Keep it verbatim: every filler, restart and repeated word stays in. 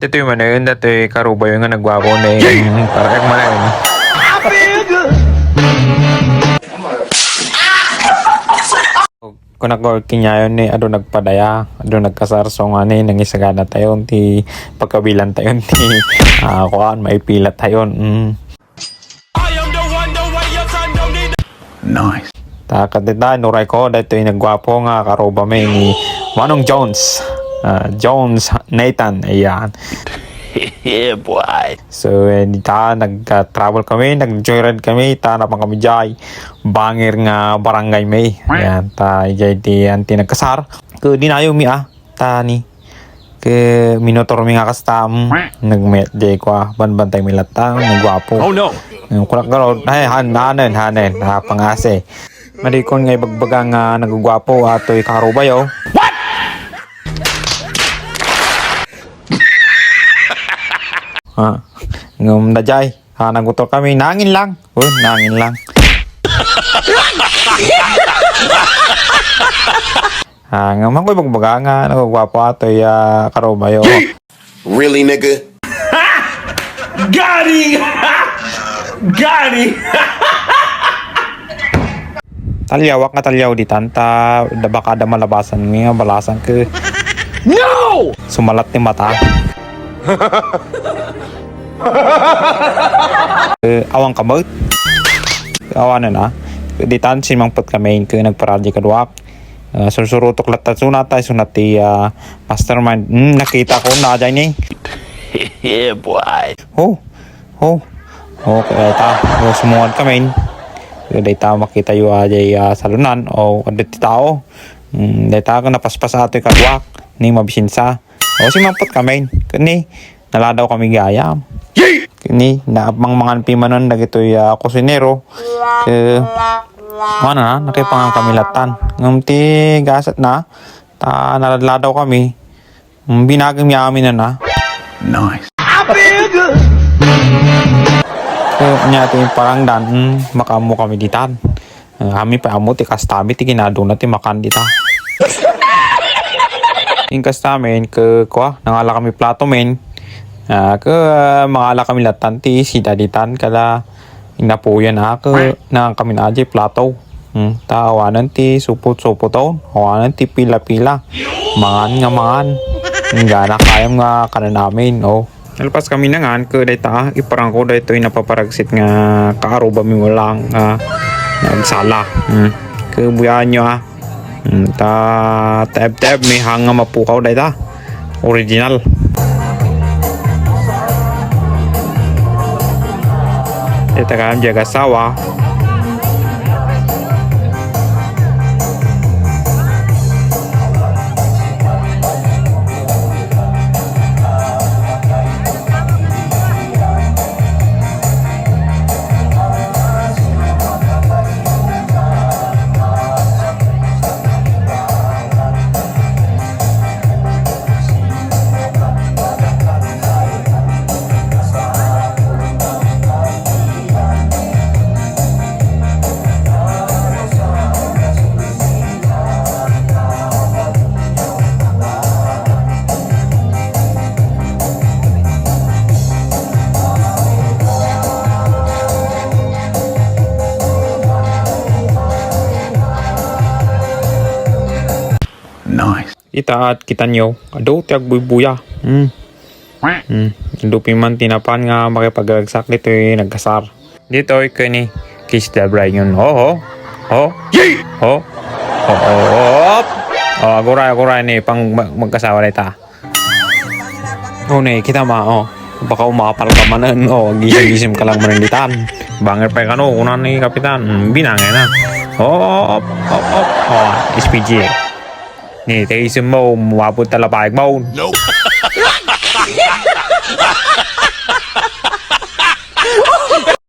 Ditoy manen, datoy karubayo nga nagwapo ni, mm, parang manen. Kunak ko kinyayon ni adu nagpadaya, adu nagkasar, so nga ni nangisagana tayon ti pagkabilan tayon ti, ah, kuan, maipilat tayon. Mm. Nice. Ta, kadita, inuray ko, daytoy nagwapo nga karuba mi ni Manong Jones. Ah, Jones Nathan, ayan. Yeah, boy. So, eh, dita, nag-travel kami, nag-joyride kami, ta, napan kami jay, bangir nga barangay mi. Ayan, ta, ijay ti, anti nagkasar. Ku, dinayo mi, ah. Ta ni, ke minotor mi nga kasta, mm, nagmet, di ko, ah, banbantay mi latta, nagwapo. Oh, no! Yung kulak garod, ay, han-, hanen, hanen, ah, pangase. Madikon nga ibagbaga nga nagagwapo, atoy karubayo. What? Ah, ngem na jay. Ah, nagmotor kami, nangin lang. Oh, nangin lang. Ah, nga man ko ibagbaga nga nagagwapo atoy, ah, karubayo. Really, nigga? Got him! Got him! Talyawak nga talyaw ditan, ta, da baka da malabasan nga balasan ke. No! Sumalat ti mata. Eh, awan ka met? Awanen, ah. Ditan, simmangpet kami, ke nagparadi kaduak. Ah, sursurotok latta, sunat, ay, sunat ti, ah, mastermind. Hmm, nakita ko na, jay ni. Yeah, boy. Oh, oh. Okay, ta. Oh, sumungad kami. Dayta makita yo, ah, jay, ah, salunan. Oh, adu ti tao. Hmm, dayta, napaspas atoy kaduak. Ni mabisinsa. O, simmangpet kami. Kani, naladaw kami gayam. Kani, naapmangmangan pimanen dagitoy, ah, kusinero. Ke, ano na, nakipangan kami latan. Ngem ti gasat na, ta naladladaw kami. Mm, binagim yamin na na. Nice. Ke, nya ti parangdan, mm, makaammo kami ditan. Ah, amin pay ammo ti kastami ti kinaduna ti makan dita. Inkastami, ke, kua, nangala kami plato, men. Ah, ke, ah, mangala kami latan ti sida ditan, kada inapuyan, ah, ke, nang kami na jay plato. Hmm, ta awanen ti supot-supoton, awanen ti pila-pila. Mangan nga mangan. Inggana kayam nga kanan amin, oh. Nalpas kami nangan, ke dayta, ah, iparangko daytoy napaparagsit nga kaaruba mi lang, ah, nagsala. Hmm. Ke buyaen yo, ah. Hmm, ta, taeb-taeb, mi hang nga mapukaw dayta. Original. Dayta kayam jay asawa. Nice. Ita at kitanyo, adu ti agbuybuya. Hmm. Hmm. Adu piman ti napan nga makipagragsak ditoy nagkasar. Ditoy kani, kiss the bride yun. Oh, oh. Oh. Oh. Oh, oh, oh. Oh, aguray, aguray ni pang mag-, magkasawa dayta. Oh, ne, kita ma, oh. Baka umapal ka manen, oh, gisim-gisim ka lang manen ditan. Bangir pay kano, kunan ni Kapitan. Hmm, binangay na. Oh, oh, oh, oh, oh. Oh, S P G. Ni, tayo isim mo, umabot talapaik mo. Nope.